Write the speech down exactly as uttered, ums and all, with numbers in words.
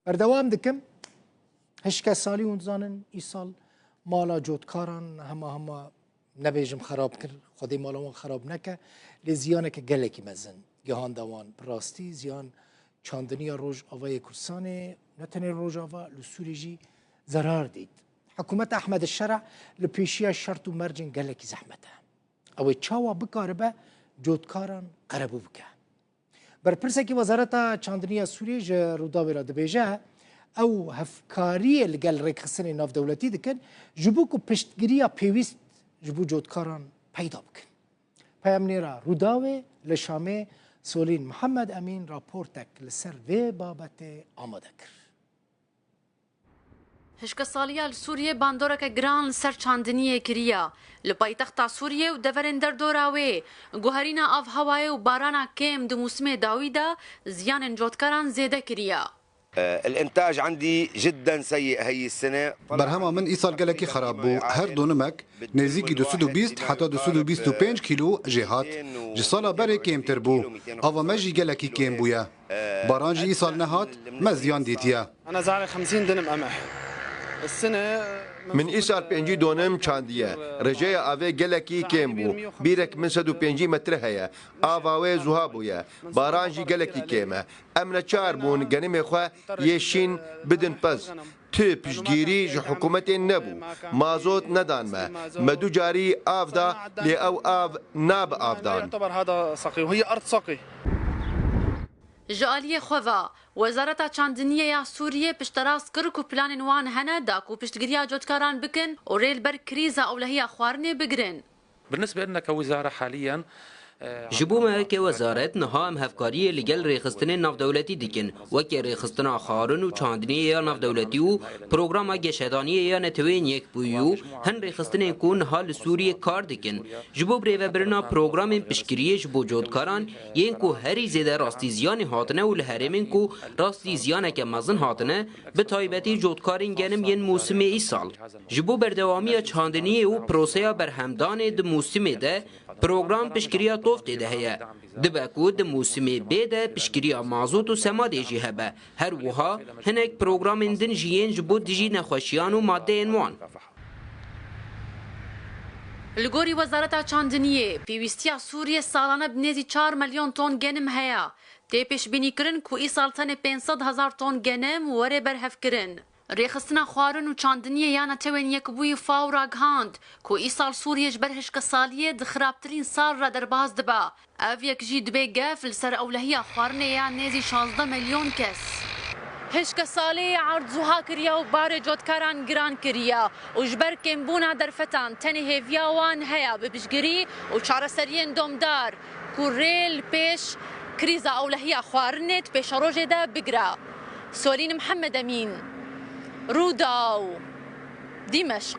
Berdewam dikim. Hişke salî hûn dizanin, îsal mala cotkaran hema hema nebêjim xerab kir, Xwedê mala wan xerab neke, lê ziyaneke gelekî mezin gihanda wan. Bi rastî ziyan çandiniya Rojavayê Kurdistanê, ne tenê Rojava, li Sûriyê jî zerar dît. Hikûmeta Ehmed Şera li pêşiya şert û mercên gelekî zehmet e. Ew ê çawa bikaribe cotkaran qerebû bike? Berpirsekî Wezareta Çandiniya Sûriyê ji Rûdawê re dibêje, ew hevkariyê li gel rêkxistinên navdewletî dikin, ji bo ku piştgiriya pêwîst ji bo cotkaran peyda bikin. Peyamnêra Rûdawê li Şamê Solîn Mihemed Emîn raportek li ser vê babetê amade kir. Hişkesaliya li Sûriyê bandoreke giran li ser çandiniyê kiriye. Li paytexta Sûriyê û deverên derdora wê, guherîna avhewayê û barana kêm di mûsimê dawî de ziyanên cotkaran zêde kiriye. الإنتاج عندي جدا سيء هي السنة. Berhema min îsal gelekî xerab bû. Her donimek nêzîkî du sed û bîst heta du sed û bîst û pênc kîlo jê hat. Ji sala berê kêmtir bû. Ava me jî gelekî kêm bûye. Baran jî îsal nehat, me ziyan dîtiye. أنا زارع خمسين دنم قمح. السنة Min îsal pêncî donim çandiye. Rêjeya avê gelekî kêm bû. Bîrek min sed û pêncî metre heye. Ava wê zuha bûye. Baran jî gelekî kêm e. Em neçar bûn genimê xwe yê şîn bidin pez. Tu piştgîrî ji hikûmetê nebû. Mazot nedan me. Me du carî av da, lê ew av nabe avdan. يعتبر هذا سقي وهي أرض سقي. Ji aliyê xwe ve, Wezareta Çandiniyê ya Sûriyê pişterast kir ku planên wan hene da ku piştgiriya cotkaran bikin û rê li ber krîza ewlehiya xwarinê bigirin. بالنسبة لنا كوزارة حاليا، آه، Ji bo me weke wezaret, niha em hevkariyê li gel rêxistinên navdewletî dikin, weke rêxistina xwarin û çandiniyê ya navdewletî û programa geşedaniyê ya Neteweyên Yekbûyî û hin rêxistinên ku niha li Sûriyê kar dikin, ji bo birêvebirina programên piştgiriyê ji bo cotkaran yên ku herî zêde rastî ziyanê hatine û li herêmên ku rastî ziyaneke mezin hatine, bi taybetî cotkarên genim yên mûsimê îsal. Ji bo berdewamiya çandiniyê û proseya berhemdanê di mûsimê de program piştgiriya toftê de heye. Dibe ku di mûsimê bê de piştgiriya mazot û semadê jî hebe. Her wiha hinek programên din jî yên ji bo dijî nexweşiyan û madeyên wan. Li gorî Wezareta Çandiniyê, pêwîstiya Sûriyê salane bi nêzî çar milyon ton genim heye. Tê pêşbînîkirin ku îsal tenê pênc sed hezar ton genim were berhevkirin. Rêxistina Xwarin û Çandiniyê ya Netewên Yekbûyî FAO ragihand ku îsal Sûriye ji ber hişkesaliyê di xirabtirîn sal re derbas dibe. Ev yek jî dibe gef li ser ewlehiya xwarinê ya nêzî şazdeh milyon kes. Hişkesaliyê erd zuha kiriye û barê cotkaran giran kiriye û ji ber kêmbûna derfetan tenê hêviya wan heye bi piştgirî û çareseriyên domdar ku rê li pêş krîza ewlehiya xwarinê di pêşerojê de bigire. Solîn Mihemed Emîn, Rûdaw, Dîmeşq.